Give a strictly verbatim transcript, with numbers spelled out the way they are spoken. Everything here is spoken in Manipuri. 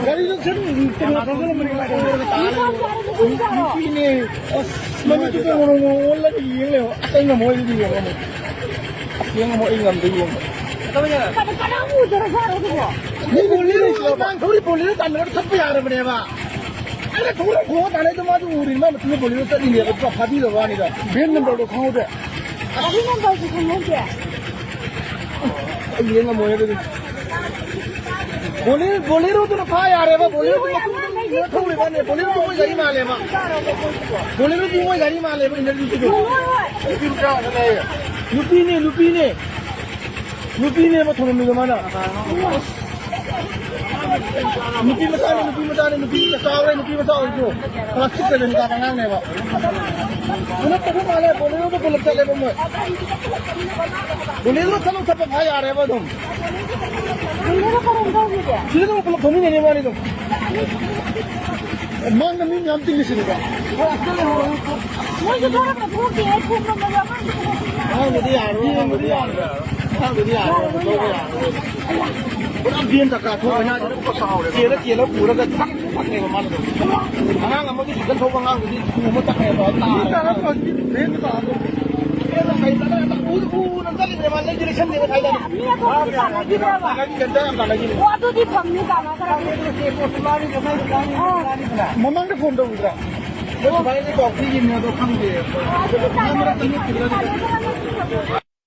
ꯒꯥꯔꯤꯗꯣ ꯁꯨꯝ ꯀꯩꯅꯣ ꯊꯧꯖꯤꯜꯂꯝꯕꯅꯤ, ꯀꯩꯅꯣ ꯇꯥꯔꯦ꯫ ꯅꯨꯄꯤꯅꯦ꯫ ꯑꯁ, ꯃꯃꯤꯠꯇꯨ ꯀꯩꯅꯣ ꯑꯣꯜꯂꯒ ꯌꯦꯡ ꯂꯩꯕ꯫ ꯑꯁ, ꯑꯩ ꯉꯝꯃꯣꯏ ꯑꯗꯨꯗꯤ ꯌꯦꯡꯉꯣ ꯑꯃꯨꯛ꯫ ꯑꯁ, ꯌꯦꯡꯉꯣ ꯑꯃꯨꯛ, ꯑꯩ ꯉꯝꯗꯦ ꯌꯦꯡꯉꯣ꯫ ꯀꯅꯥ, ꯀꯅꯥ ꯎꯗ꯭ꯔꯖꯥꯠꯅꯣ ꯑꯗꯨꯕꯣ? ꯃꯤ ꯕꯣꯂꯦꯔꯣ, ꯑꯉꯥꯡ ꯊꯧꯔꯤ ꯕꯣꯂꯦꯔꯣ ꯇꯥꯟꯅꯔꯒ ꯊꯠꯄ ꯌꯥꯔꯕꯅꯦꯕ꯫ ꯑꯩꯅ ꯊꯧꯔ ꯈꯣꯡꯉ ꯇꯥꯟꯅꯩꯗꯣ ꯃꯥꯁꯨ ꯎꯔꯤꯅꯤ, ꯃꯥ ꯃꯊꯟꯇ ꯕꯣꯂꯦꯔꯣ ꯆꯠꯂꯤꯅꯦꯕ, ꯑꯗꯨꯒ ꯐꯥꯕꯤꯗꯕ ꯋꯥꯅꯤꯗ꯫ ꯚꯦꯟ ꯅꯝꯕꯔꯗꯣ ꯈꯪꯍꯧꯗꯦ꯫ ꯒꯥꯔꯤ ꯅꯝꯕꯔꯁꯨ ꯈꯪꯍꯧꯗꯦ꯫ ꯑꯩ ꯌꯦꯡ ꯉꯝꯃꯣꯏ ꯑꯗꯨꯗꯤ꯫ ꯕꯣꯂꯦ-, ꯕꯣꯂꯦꯔꯣꯗꯨꯅ ꯐꯥ ꯌꯥꯔꯦꯕ, ꯕꯣꯂꯦꯔꯣꯗꯨ ꯃꯇꯨꯡ ꯏꯟꯅ ꯊꯧꯔꯤꯕꯅꯦ, ꯕꯣꯂꯦꯔꯣꯗꯨ ꯃꯣꯏ ꯒꯥꯔꯤ ꯃꯥꯜꯂꯦꯕ꯫ ꯕꯣꯂꯦꯔꯣꯗꯨ ꯃꯣꯏ ꯒꯥꯔꯤ ꯃꯥꯜꯂꯦꯕ, ꯏꯅꯔꯖꯤꯁꯤꯗꯤ꯫ ꯅꯨꯄꯤꯅꯦ, ꯅꯨꯄꯤꯅꯦ꯫ ꯅꯨꯄꯤꯅꯦꯕ ꯊꯣꯡꯉꯝꯃꯤꯗꯣ ꯃꯥꯅ꯫ ꯅꯨꯄꯤ ꯃꯆꯥꯅꯤ, ꯅꯨꯄꯤ ꯃꯆꯥꯅꯤ, ꯅꯨꯄꯤ ꯃꯆꯥ ꯆꯥꯎꯔꯦ, ꯅꯨꯄꯤ ꯃꯆꯥ ꯑꯣꯏꯔꯁꯨ꯫ ꯀ꯭ꯂꯥꯁ ꯁꯤꯛꯁ ꯁꯚꯦꯟ ꯀꯥꯕ ꯑꯉꯥꯡꯅꯦꯕ꯫ ꯄꯨꯂꯞ ꯇꯧꯕ ꯃꯥꯜꯂꯦ, ꯕꯣꯂꯦꯔꯣꯗ ꯄꯨꯂꯞ ꯆꯠꯂꯦꯕ ꯃꯣꯏ꯫ ꯕꯣꯂꯦꯔꯣ ꯆꯠꯂꯧ ꯆꯠꯄ ꯐꯥ ꯌꯥꯔꯦꯕ ꯑꯗꯨꯝ꯫ ꯕꯣꯂꯦꯔꯣ ꯀꯔꯝ ꯇꯧꯈꯤꯒꯦ? ꯁꯤꯗ ꯑꯗꯨꯝ ꯄꯨꯂꯞ ꯊꯧꯃꯤꯟꯅꯩꯅꯦ ꯃꯥꯅꯤ ꯑꯗꯨꯝ꯫ ꯃꯥꯡꯗ ꯃꯤ ꯃꯌꯥꯝ ꯇꯤꯡꯉꯤꯁꯤꯅꯦꯕ꯫ ꯃꯣꯏꯁꯨ ꯊꯣꯔꯛꯄ ꯊꯣꯛꯇꯦ, ꯊꯣꯛꯂꯝꯃꯒ ꯑꯉꯥꯡꯗꯨ ꯊꯣꯛꯂꯛꯄ꯫ ꯑꯉꯥꯡꯗꯨꯗꯤ ꯌꯥꯔꯔꯣꯏ, ꯑꯉꯥꯡꯗꯨꯗꯤ ꯌꯥꯔꯔꯣꯏ꯫ ꯑꯉꯥꯡꯗꯨꯗꯤ ꯌꯥꯔꯔꯣꯏ, ꯂꯧꯕ ꯌꯥꯔꯔꯣꯏ꯫ ꯄꯨꯔꯥ ꯚꯦꯟ ꯇꯛꯈꯥ ꯊꯣꯛꯑꯦ꯫ ꯆꯦꯜꯂ, ꯆꯦꯜꯂ ꯄꯨꯔꯒ ꯇꯛ ꯇꯛꯅꯦꯕ ꯃꯥꯅ ꯇꯧꯔꯤꯗꯣ꯫ ꯑꯉꯥꯡ ꯑꯃꯒꯤ ꯁꯥꯏꯀꯜ ꯊꯧꯕ ꯑꯉꯥꯡꯗꯨꯗꯤ ꯇꯨ ꯑꯃ ꯇꯛꯅꯦꯕ꯫ ꯃꯤ ꯇꯥꯔꯒ ꯚꯦꯟꯗ ꯇꯥꯔꯒ꯫ ꯚꯦꯟꯗ ꯀꯩ ꯇꯛꯅ ꯎ-, ꯎꯅ ꯆꯠꯂꯤꯅꯦ ꯃꯥ, ꯂꯩꯗꯤ ꯂꯩꯁꯟꯗꯦꯕ ꯊꯥꯏꯗ꯫ ꯃꯤ ꯑꯇꯣꯞꯄꯗꯤ ꯇꯥꯟꯅꯈꯤꯕ꯭ꯔꯕ? ꯇꯥꯟꯅꯈꯤ, ꯀꯟꯗ ꯌꯥꯝ ꯇꯥꯟꯅꯈꯤꯅꯦ꯫ ꯑꯣ, ꯑꯗꯨꯗꯤ ꯐꯪꯅꯤ ꯇꯥꯟꯅꯈ꯭ꯔꯕꯅꯤ꯫ ꯑꯥ꯫ ꯃꯃꯥꯡꯗ ꯐꯣꯟ ꯇꯧꯈꯤꯗ꯭ꯔꯥ? ꯃꯣꯏ ꯁꯨꯃꯥꯏꯅꯗꯤ ꯄꯥꯎ ꯄꯤꯈꯤꯕꯅꯦ, ꯑꯗꯣ ꯈꯪꯗꯦ꯫ ꯑꯣ, ꯑꯗꯨꯗꯤ ꯇꯥꯟꯅꯔꯝꯅꯤ꯫